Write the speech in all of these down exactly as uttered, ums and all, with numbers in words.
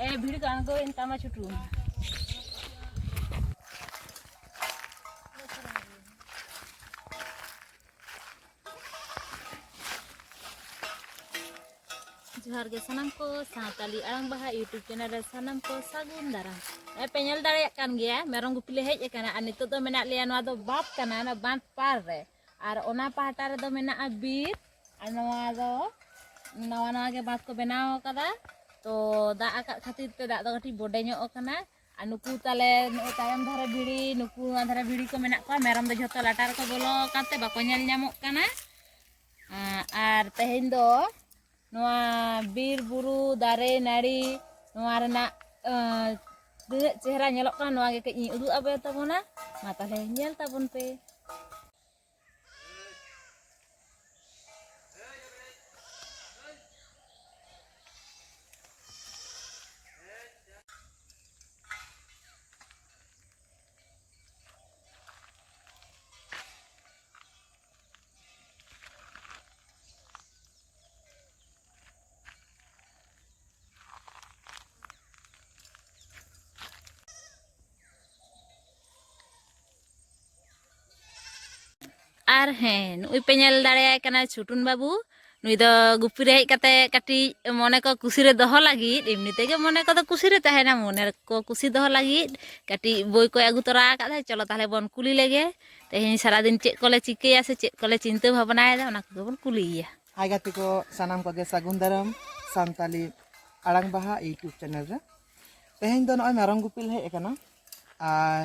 ᱮ ᱵᱷᱤᱲ ᱠᱚ ᱟᱬᱜᱚᱭᱮᱱ ᱛᱟᱢᱟ ᱪᱷᱩᱴᱩ᱾ ᱡᱚᱦᱟᱨ ᱜᱮ ᱥᱟᱱᱟᱢ ᱠᱚ, ᱥᱟᱶᱛᱟᱞᱤ ᱟᱲᱟᱝ ᱵᱟᱦᱟ YouTube ᱪᱮᱱᱮᱞ ᱨᱮ ᱥᱟᱱᱟᱢ ᱠᱚ ᱥᱟᱹᱜᱩᱱ ᱫᱟᱨᱟᱢ᱾ ᱮ ᱯᱮ ᱧᱮᱞ ᱫᱟᱲᱮᱭᱟᱜ ᱠᱟᱱ ᱜᱮᱭᱟ, ᱢᱮᱨᱚᱢ ᱜᱩᱯᱤ ᱞᱮ ᱦᱮᱡ ᱟᱠᱟᱱᱟ᱾ ᱟᱨ ᱱᱤᱛᱚᱜ ᱫᱚ ᱢᱮᱱᱟᱜ ᱞᱮᱭᱟ, ᱱᱚᱣᱟ ᱫᱚ ᱵᱟᱸᱫᱽ ᱠᱟᱱᱟ, ᱚᱱᱟ ᱵᱟᱸᱫᱽ ᱯᱟᱨ ᱨᱮ᱾ ᱟᱨ ᱚᱱᱟ ᱯᱟᱦᱴᱟ ᱨᱮᱫᱚ ᱢᱮᱱᱟᱜᱼᱟ ᱵᱤᱨ᱾ ᱟᱨ ᱱᱚᱣᱟ ᱫᱚ ᱱᱟᱣᱟ ᱱᱟᱣᱟ ᱜᱮ ᱵᱟᱸᱫᱽ ᱠᱚ ᱵᱮᱱᱟᱣ ᱟᱠᱟᱫᱟ᱾ ᱛᱚ ᱫᱟᱜ ᱟᱠᱟᱫ ᱠᱷᱟᱹᱛᱤᱨ ᱛᱮ ᱫᱟᱜ ᱫᱚ ᱠᱟᱹᱴᱤᱡ ᱵᱚᱰᱮ ᱧᱚᱜ ᱟᱠᱟᱱᱟ᱾ ᱟᱨ ᱱᱩᱠᱩ ᱛᱟᱞᱮ ᱱᱚᱜᱼᱚᱭ ᱛᱟᱭᱚᱢ ᱫᱷᱟᱨᱮ ᱵᱷᱤᱲᱤ, ᱱᱩᱠᱩ ᱱᱚᱣᱟ ᱫᱷᱟᱨᱮ ᱵᱷᱤᱲᱤ ᱠᱚ ᱢᱮᱱᱟᱜ ᱠᱚᱣᱟ᱾ ᱢᱮᱨᱚᱢ ᱫᱚ ᱡᱷᱚᱛᱚ ᱞᱟᱴᱟ ᱨᱮᱠᱚ ᱵᱚᱞᱚ ᱟᱠᱟᱱ ᱛᱮ ᱵᱟᱠᱚ ᱧᱮᱞ ᱧᱟᱢᱚᱜ ᱠᱟᱱᱟ᱾ ᱟᱨ ᱛᱮᱦᱮᱧ ᱫᱚ ᱱᱚᱣᱟ ᱵᱤᱨ ᱵᱩᱨᱩ ᱫᱟᱨᱮ ᱱᱟᱹᱲᱤ ᱱᱚᱣᱟ ᱨᱮᱱᱟᱜ ᱛᱤᱱᱟᱹᱜ ᱪᱮᱦᱨᱟ ᱧᱮᱞᱚᱜ ᱠᱟᱱᱟ, ᱱᱚᱣᱟ ᱜᱮ ᱠᱟᱹᱡ ᱤᱧ ᱩᱫᱩᱜ ᱟᱯᱮ ᱛᱟᱵᱚᱱᱟ᱾ ᱢᱟ ᱛᱟᱦᱞᱮ ᱧᱮᱞ ᱛᱟᱵᱚᱱ ᱯᱮ᱾ ᱟᱨ ᱦᱮᱸ, ᱱᱩᱜᱼᱩᱭ ᱯᱮ ᱧᱮᱞ ᱫᱟᱲᱮᱭᱟᱭ ᱠᱟᱱᱟ ᱪᱷᱩᱴᱩᱱ ᱵᱟᱹᱵᱩ᱾ ᱱᱩᱭ ᱫᱚ ᱜᱩᱯᱤ ᱨᱮ ᱦᱮᱡ ᱠᱟᱛᱮ ᱠᱟᱹᱴᱤᱡ ᱢᱚᱱᱮ ᱠᱚ ᱠᱩᱥᱤ ᱨᱮ ᱫᱚᱦᱚ ᱞᱟᱹᱜᱤᱫ, ᱮᱢᱱᱤ ᱛᱮᱜᱮ ᱢᱚᱱᱮ ᱠᱚᱫᱚ ᱠᱩᱥᱤ ᱨᱮ ᱛᱟᱦᱮᱱᱟ, ᱢᱚᱱᱮ ᱠᱚ ᱠᱩᱥᱤ ᱫᱚᱦᱚ ᱞᱟᱹᱜᱤᱫ ᱠᱟᱹᱴᱤᱡ ᱵᱳᱭ ᱠᱚᱭ ᱟᱹᱜᱩ ᱛᱚᱨᱟ ᱟᱠᱟᱫᱟ᱾ ᱪᱚᱞᱚ ᱛᱟᱦᱞᱮ ᱵᱚᱱ ᱠᱩᱞᱤ ᱞᱮᱜᱮ, ᱛᱮᱦᱮᱧ ᱥᱟᱨᱟᱫᱤᱱ ᱪᱮᱫ ᱠᱚᱞᱮ ᱪᱤᱠᱟᱹᱭᱟ ᱥᱮ ᱪᱮᱫ ᱠᱚᱞᱮ ᱪᱤᱱᱛᱟᱹ ᱵᱷᱟᱵᱽᱱᱟᱭᱮᱫᱟ, ᱚᱱᱟ ᱠᱚᱜᱮ ᱵᱚᱱ ᱠᱩᱞᱤᱭᱮᱭᱟ᱾ ᱦᱟᱭ ᱜᱟᱛᱮ ᱠᱚ, ᱥᱟᱱᱟᱢ ᱠᱚᱜᱮ ᱥᱟᱹᱜᱩᱱ ᱫᱟᱨᱟᱢ ᱥᱟᱱᱛᱟᱞᱤ ᱟᱲᱟᱝ ᱵᱟᱦᱟ YouTube ᱪᱮᱱᱮᱞ ᱨᱮ᱾ ᱛᱮᱦᱮᱧ ᱫᱚ ᱱᱚᱜᱼᱚᱭ ᱢᱮᱨᱚᱢ ᱜᱩᱯᱤ ᱞᱮ ᱦᱮᱡ ᱟᱠᱟᱱᱟ᱾ ᱟᱨ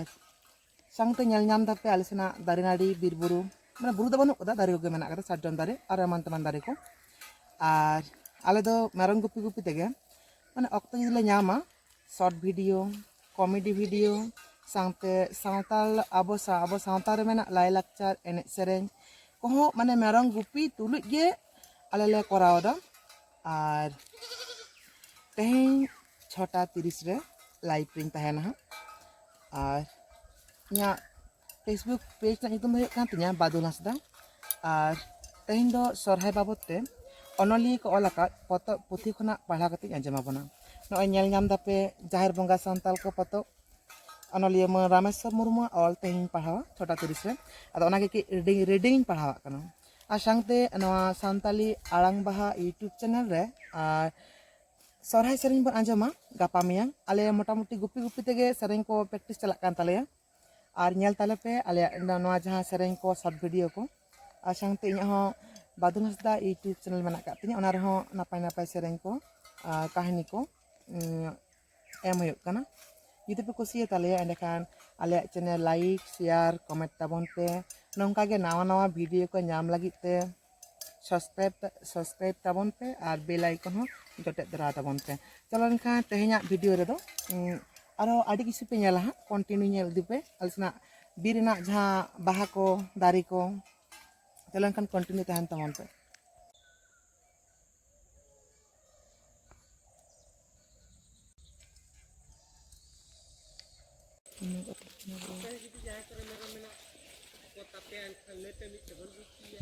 ᱥᱟᱶᱛᱮ ᱧᱮᱞ ᱧᱟᱢ ᱫᱟᱯᱮ ᱟᱞᱮ ᱥᱮᱱᱟᱜ ᱫᱟᱨᱮ ᱱᱟᱹᱲᱤ, ᱵᱤᱨ ᱵᱩᱨᱩ, ᱢᱟᱱᱮ ᱵᱩᱨᱩ ᱫᱚ ᱵᱟᱹᱱᱩᱜ ᱠᱟᱫᱟ, ᱫᱟᱨᱮ ᱠᱚᱜᱮ ᱢᱮᱱᱟᱜ ᱠᱟᱫᱟ, ᱥᱟᱨᱡᱚᱢ ᱫᱟᱨᱮ ᱟᱨ ᱮᱢᱟᱱ ᱛᱮᱢᱟᱱ ᱫᱟᱨᱮ ᱠᱚ᱾ ᱟᱨ ᱟᱞᱮ ᱫᱚ ᱢᱮᱨᱚᱢ ᱜᱩᱯᱤ ᱜᱩᱯᱤ ᱛᱮᱜᱮ, ᱢᱟᱱᱮ ᱚᱠᱛᱚ ᱡᱩᱫᱤ ᱞᱮ ᱧᱟᱢᱟ, short video, comedy video, ᱥᱟᱶᱛᱮ ᱥᱟᱶᱛᱟᱞ, ᱟᱵᱚ ᱥᱟ-, ᱟᱵᱚ ᱥᱟᱶᱛᱟ ᱨᱮ ᱢᱮᱱᱟᱜ ᱞᱟᱭᱼᱞᱟᱠᱪᱟᱨ, ᱮᱱᱮᱡ ᱥᱮᱨᱮᱧ ᱠᱚᱦᱚᱸ, ᱢᱟᱱᱮ ᱢᱮᱨᱚᱢ ᱜᱩᱯᱤ ᱛᱩᱞᱩᱡ ᱜᱮ ᱟᱞᱮ ᱞᱮ ᱠᱚᱨᱟᱣ ᱮᱫᱟ᱾ ᱟᱨ ᱛᱮᱦᱮᱧ ᱪᱷᱚᱴᱟ ᱛᱤᱨᱤᱥ ᱨᱮ live ᱨᱤᱧ ᱛᱟᱦᱮᱱᱟ ᱦᱟᱸᱜ᱾ ᱟᱨ ᱤᱧᱟᱹᱜ Facebook page ᱨᱮᱱᱟᱜ ᱧᱩᱛᱩᱢ ᱫᱚ ᱦᱩᱭᱩᱜ ᱠᱟᱱ ᱛᱤᱧᱟᱹ ᱵᱟᱫᱩᱞ ᱦᱟᱸᱥᱫᱟ᱾ ᱟᱨ ᱛᱮᱦᱮᱧ ᱫᱚ ᱥᱚᱨᱦᱟᱭ ᱵᱟᱵᱚᱫ ᱛᱮ ᱚᱱᱚᱞᱤᱭᱟᱹ ᱠᱚ ᱚᱞ ᱟᱠᱟᱫ ᱯᱚᱛᱚᱵ ᱯᱩᱛᱷᱤ ᱠᱷᱚᱱᱟᱜ ᱯᱟᱲᱦᱟᱣ ᱠᱟᱛᱮᱧ ᱟᱸᱡᱚᱢ ᱟᱵᱚᱱᱟ᱾ ᱱᱚᱜᱼᱚᱭ ᱧᱮᱞ ᱧᱟᱢ ᱫᱟᱯᱮ ᱡᱟᱦᱮᱨ ᱵᱚᱸᱜᱟ ᱥᱟᱱᱛᱟᱞ ᱠᱚ ᱯᱚᱛᱚᱵ, ᱚᱱᱚᱞᱤᱭᱟᱹ ᱢᱟᱹᱱ ᱨᱟᱢᱮᱥᱣᱚᱨ ᱢᱩᱨᱢᱩᱣᱟᱜ ᱚᱞ ᱛᱮᱦᱮᱧ ᱯᱟᱲᱦᱟᱣᱟ ᱪᱷᱚᱴᱟ ᱛᱤᱨᱤᱥ ᱨᱮ᱾ ᱟᱫᱚ ᱚᱱᱟᱜᱮ ᱠᱟᱹᱡ ᱨᱤᱰᱤᱝ, ᱨᱤᱰᱤᱝ ᱤᱧ ᱯᱟᱲᱦᱟᱣᱟᱜ ᱠᱟᱱᱟ᱾ ᱟᱨ ᱥᱟᱶᱛᱮ ᱱᱚᱣᱟ ᱥᱟᱱᱛᱟᱞᱤ ᱟᱲᱟᱝ ᱵᱟᱦᱟ YouTube ᱪᱮᱱᱮᱞ ᱨᱮ ᱟᱨ ᱥᱚᱨᱦᱟᱭ ᱥᱮᱨᱮᱧ ᱵᱚᱱ ᱟᱸᱡᱚᱢᱟ ᱜᱟᱯᱟ ᱢᱮᱭᱟᱝ᱾ ᱟᱞᱮ ᱢᱚᱴᱟᱢᱩᱴᱤ ᱜᱩᱯᱤ ᱜᱩᱯᱤ ᱛᱮᱜᱮ ᱥᱮᱨᱮᱧ ᱠᱚ ᱯᱨᱮᱠᱴᱤᱥ ᱪᱟᱞᱟᱜ ᱠᱟᱱ ᱛᱟᱞᱮᱭᱟ᱾ ᱟᱨ ᱧᱮᱞ ᱛᱟᱞᱮ ᱯᱮ ᱟᱞᱮᱭᱟᱜ ᱱᱚᱣᱟ ᱡᱟᱦᱟᱸ ᱥᱮᱨᱮᱧ ᱠᱚ, ᱥᱚᱨᱴ ᱵᱷᱤᱰᱤᱭᱳ ᱠᱚ᱾ ᱟᱨ ᱥᱟᱶᱛᱮ ᱤᱧᱟᱹᱜ ᱦᱚᱸ ᱵᱟᱫᱩᱞ ᱦᱟᱸᱥᱫᱟ YouTube ᱪᱮᱱᱮᱞ ᱢᱮᱱᱟᱜ ᱟᱠᱟᱫ ᱛᱤᱧᱟᱹ, ᱚᱱᱟ ᱨᱮᱦᱚᱸ ᱱᱟᱯᱟᱭ ᱱᱟᱯᱟᱭ ᱥᱮᱨᱮᱧ ᱠᱚ, ᱟᱨ ᱠᱟᱹᱦᱱᱤ ᱠᱚ, ᱩᱸ, ᱮᱢ ᱦᱩᱭᱩᱜ ᱠᱟᱱᱟ᱾ ᱡᱩᱫᱤ ᱯᱮ ᱠᱩᱥᱤᱭᱟᱛᱟᱞᱮᱭᱟ, ᱮᱸᱰᱮᱠᱷᱟᱱ ᱟᱞᱮᱭᱟᱜ ᱪᱮᱱᱮᱞ ᱞᱟᱭᱤᱠ, ᱥᱮᱭᱟᱨ, ᱠᱚᱢᱮᱱᱴ ᱛᱟᱵᱚᱱ ᱯᱮ᱾ ᱱᱚᱝᱠᱟ ᱜᱮ ᱱᱟᱣᱟ ᱱᱟᱣᱟ ᱵᱷᱤᱰᱤᱭᱳ ᱠᱚ ᱧᱟᱢ ᱞᱟᱹᱜᱤᱫ ᱛᱮ ᱥᱟᱵᱥᱠᱨᱟᱭᱤᱵ, ᱥᱟᱵᱥᱠᱨᱟᱭᱤᱵ ᱛᱟᱵᱚᱱ ᱯᱮ ᱟᱨ ᱵᱮᱞ ᱟᱭᱠᱚᱱ ᱦᱚᱸ ᱡᱚᱴᱮᱫ ᱫᱷᱟᱨᱟ ᱛᱟᱵᱚᱱ ᱯᱮ᱾ ᱪᱚᱞᱚ ᱮᱱᱠᱷᱟᱱ ᱛᱮᱦᱮᱧᱟᱜ ᱵᱷᱤᱰᱤᱭᱳ ᱨᱮᱫᱚ, ᱩᱸ, ᱟᱨᱦᱚᱸ ᱟᱹᱰᱤ ᱠᱤᱪᱷᱩ ᱯᱮ ᱧᱮᱞᱟ ᱦᱟᱸᱜ, ᱠᱚᱱᱴᱤᱱᱤᱭᱩ ᱧᱮᱞ ᱤᱫᱤ ᱯᱮ᱾ ᱟᱞᱮ ᱥᱮᱱᱟᱜ ᱵᱤᱨ ᱨᱮᱱᱟᱜ ᱡᱟᱦᱟᱸ ᱵᱟᱦᱟ ᱠᱚ, ᱫᱟᱨᱮ ᱠᱚ, ᱪᱚᱞᱚ ᱮᱱᱠᱷᱟᱱ ᱠᱚᱱᱴᱤᱱᱤᱭᱩ ᱛᱟᱦᱮᱱ ᱛᱟᱵᱚᱱ ᱯᱮ᱾ ᱟᱯᱮ ᱡᱩᱫᱤ ᱡᱟᱦᱟᱸᱭ ᱠᱚᱨᱮ ᱢᱮᱨᱚᱢ ᱢᱮᱱᱟᱜ ᱠᱚ ᱛᱟᱯᱮᱭᱟ, ᱮᱱᱠᱷᱟᱱ ᱞᱟᱹᱭ ᱯᱮ, ᱢᱤᱫ ᱛᱮᱵᱚᱱ ᱜᱩᱯᱤᱭᱟ᱾